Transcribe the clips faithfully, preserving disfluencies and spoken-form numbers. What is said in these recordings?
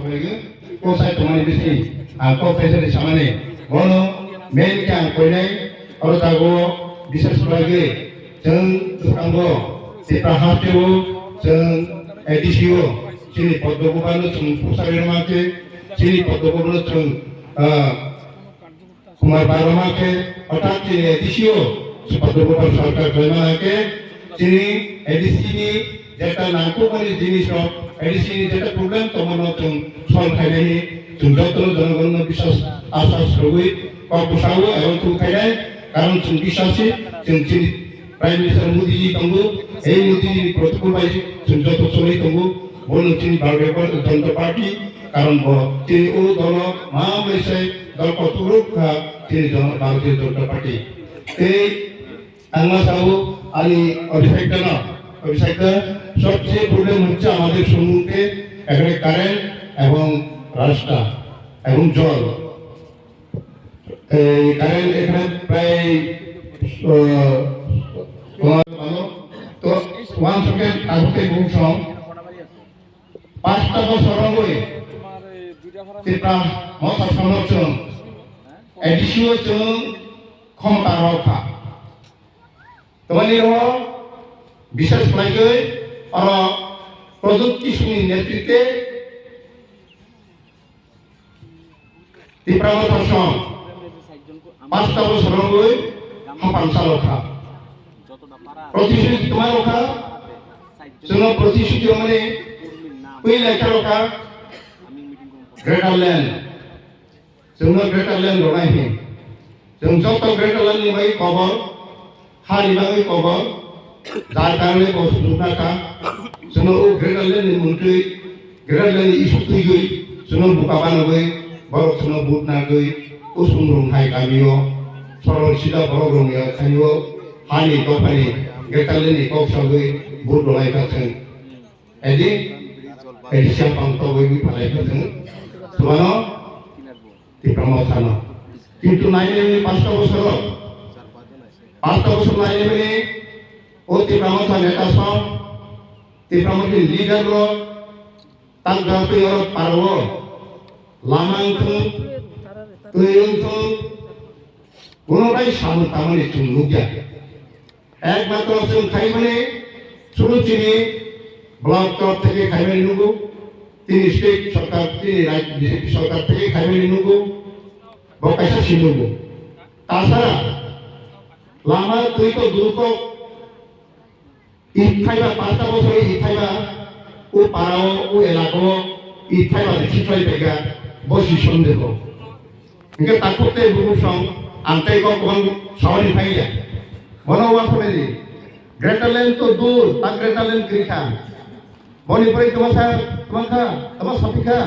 Kok sai tongmani bising ang kok sai sai samani bono main khe ang koinai oro tago bisas khlaiwi chwng swkango Tipra hasteo chwng A D C o chini Padma Kumar no chwng pusa rwma khe chini Padma Kumar no chwng ah, Kumar Barma khe, orthat chini A D C o, Padma Kumar sarkar khlaimani khe, chini A D C ni jeta nangkukmani jinis rok, A D C ni jeta problem tongmano chwng solve khainani, chwng jotono jonogonno biswas asas rwgwi kok bwsao ebong thum khainai, karon chwng biswasi, chwng chini Prime Minister Modi ji tongo, ei Modi ji ni protocol bai chwng joto choli tongo, bono chini Bharatiya Janata Party, karon bo chini o dolo ma mwisai dol kotor rok kha, chini jon-, Bharatiya Janata Party. Tei ang ma sao ani Abhishek da no, Abhishek da, সবচেয়ে problem হচ্ছে আমাদের সম্মুখে এখানে কারেন্ট এবং রাস্তা এবং জল। এই কারেন্ট এখানে প্রায়, আহ, তোমার ভালো। তো, ওয়ান সেকেন্ড, তারপরে বহু সম, পাঁচটা বছর হয়ে ত্রিপুরা মহাসংগঠন, এডিসিও চং ক্ষমতা রক্ষা। তোমার নির্বাহ বিশেষ ফ্লাইটে আর প্রযুক্তি সুনি নেতৃত্বে Tipra Motha song, পাঁচটা বছর হই হাপান চালকরা। প্রতিশ্রুতি তোমার ওখা, জন্য প্রতিশ্রুতি মানে ওই লেখা ওখা, গ্রেটার ল্যান্ড, জন্য গ্রেটার ল্যান্ড বানাই হে। Chwng joto Greater Lani bai kobor, hani bagwi kobor, jar karwi bo sujukna kha. Chwngno o Greater Lani mungtwi, Greater Lani issue twiwi, chwngno buka banogwi, borok chwngno vote nagwi, usung rung hai kamio, sorol sida borok rung ya khaio, hani dophani Greater Lani kok sagwi vote rwlai kha chwng. Edi, edi siya pang togwi phalai kha chwng. Chwngno Tipra Motha no. Kintu nai nai pasta bosor, pasta bosor nai nai o Tipra Motha neta song, Tipra Motha ni leader rok, tak jang twi oro paro, lama wngthung, twi wngthung, kuno bai samung tamani chwng nukya. Ekmatro chwng khaimani suru chini block top theke khaimani nugo, tini state sarkar, tini raj-, B J P sarkar theke khaimani nugo, bo kaisa si nugo. Tasara lama twi to durukok, i thaiba pasta bosor i thaiba, o parao, o elakao, i thaiba de chifrai pega, bo si sondeho. Hingke takhuk tei bukhuk song ang tei kok kwbang sawani phai ya. Bono uansuknai di. Greater Lane to dur, ta Greater Lane kwrwi kha. Boni pore kwbangsa, kwbangkha, kwbang sapikha.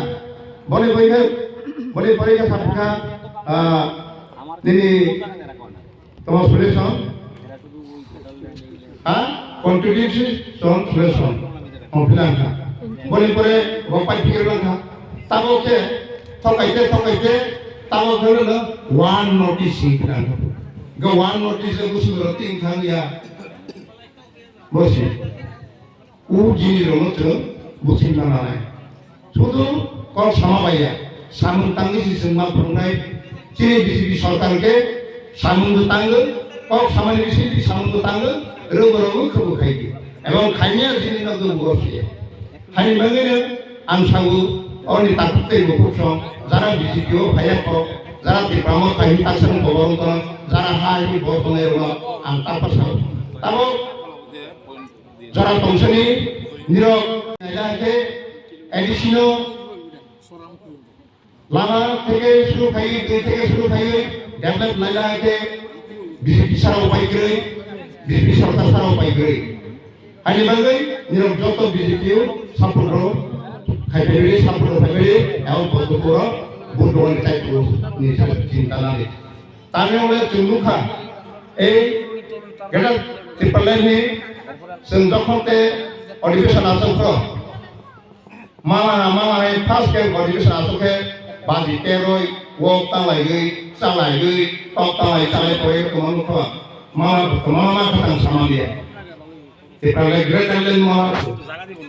Boni pore khe, boni pore khe sapikha, ah, nini Tamo solution? Ha? Contribution solution. Confidence ha. Boni pore bo pai phikir lang kha. Tamo khe thokai te, thokai te, tamo khe no one notice si phikir lang kha. Ga one notice ga gusu ro tin thang ya. Bosi. O jinisrokno chwng buchingna nanai. Sudu kok sama bai ya, samung tangwi se chwng ma phunuknai. Chini B J P sarkar khe samung bo tangwi, kok samani bisingtwi samung bo tangwi, rwngbo rwngwi khwbo khai di. Ebong khaimya jini no gwngo se. Haini bagwino ang sago, oni takhuk tei bukhuk song, jara B J P o phaiya kok, jara Tipra Motha hai taksano koborok wng kono, jara ha hai bo tongnai rokno ang tapa sago. Tamo Jora tongsani nirok naila khe A D C no lama theke suru khai, twi theke suru khai, develop naila khe B J P sara upai kwrwi, B J P sarkar sara upai kwrwi. Ani bagwi nirok joto B J P o support ro khai phaibari, support ro phaibari, ebong bo dukoro vote rwani chai phuru ni chinta nani. Tamni hwnle chwng nukha, ei Greater Tipraland ni chwng jokhon te adhibeson achuk kho, mala mala hai first time adhibeson achuk khe baji teroi wok tanglaiwi, chalaigwi, tok tanglai chalai pore kwma nukha, mala kwma ma khatang sama liya. Tipraland, Greater Land mala,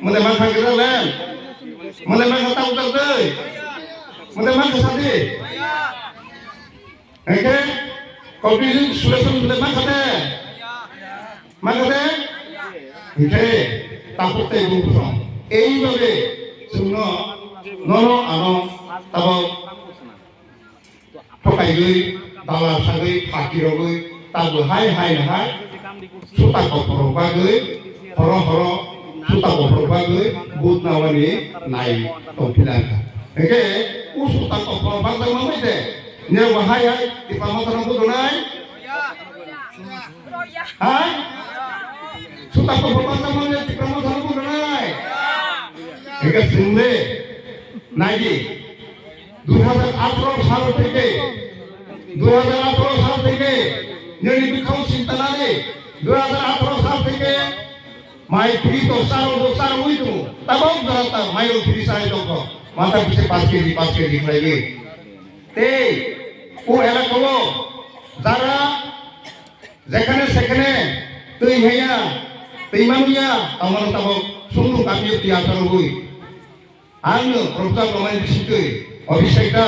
mode ma kha Greater Land. Mole ma kata utak dei. Mole ma kata di. Engke congratulation mole ma kata. Ma kata. Engke tapuk tei bung song. Ei babe sungno nono ano tabok Thokaigwi, dala sagwi, phakirogwi, tabwi hai hai hai, suta kophorok bagwi, horo horo, suta kophorok bagwi, but nawani nai tongphilangkha. Hwnkhe, o suta kophorok bagjakma bai de, nirok bo hai hai, Tipra Mothano budonai? Hai? Suta kophorok bagjakma bai de, Tipra Mothano budonai? Hwnkhe, chwng de, naidi. Dui hajar atharo sal theke, dui hajar atharo sal theke, nini bwkhao chinta nani, dui hajar atharo sal theke, mai free to saro bo saro ui tu, tabok jora ta mairung free sai dongko, mata pise paanch K G, paanch K G khlaiwi. Tei, o elakao, jara, jekhane sekhane, twi haya, twi manliya, amano tabok, sumru kamio twi asaro ui. Ang no Professor Romani bisingtwi Abhishek da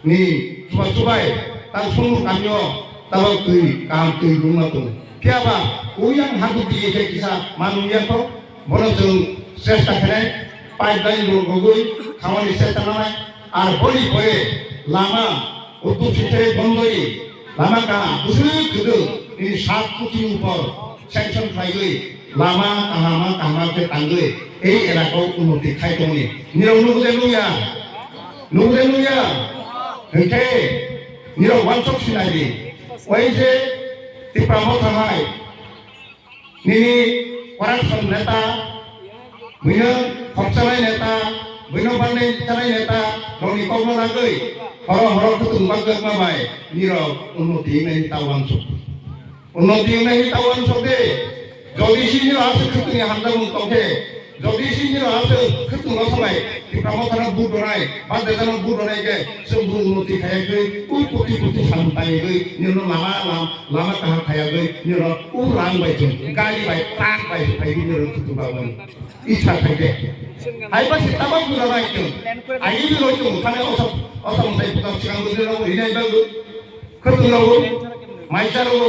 ni chuba chubai tang sumur kamio tabok twi kaham twi rwngma tongo. Phiya ba uyang habu di eke kisa manung ya kho, bono chwng chesta khe pipeline rw-, rwgwi khamani chesta nanai. Ar boni pore lama Uttor Sitare Bondori lama kaha bwswk kwdwk nini sat koti ni upor sanction khlaiwi lama kahama kahama khe tangwi ei elakao unnoti khai tongni. Nirok nugo de nungya? Nugo de nungya? Hwnkhe nirok wansok sinai di. Oi je Tipra Motha hai Nini corruption neta, buino khorchanai neta, buino bandai chanai neta, rokni kokno nagwi, horo horo khutung bakjakma bai, nirok unnoti wngnai ta wansuk. Unnoti wngnai ta wansuk de, jodi si nirok aswk khutungni hamjakmung tongkhe, Jodi si nirok aswk khwtwng rw samai Tipra Mothano vote rwnai, Bhante Jano vote rwnai khe chwng bo unnoti khayagwi, u koti koti samung tangwi, nirokno lama lam-, lama kaham khayagwi, nirok u rang bai chwng, gari bai, truck bai se phaiwi nirok khwtwng bagwi. Itha khaikhe. Hai ba se tabok buja bai chwng. Agi bi loi chwng, thane osa, osa mwtai buja swkang bo nirok rinai bagwi. Khwtwng rw, maisa rw,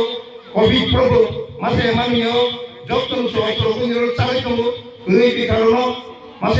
covid problem, masa emang yo, joto no sohor rw, nirok chabai tongo, twi bikha rw no, masa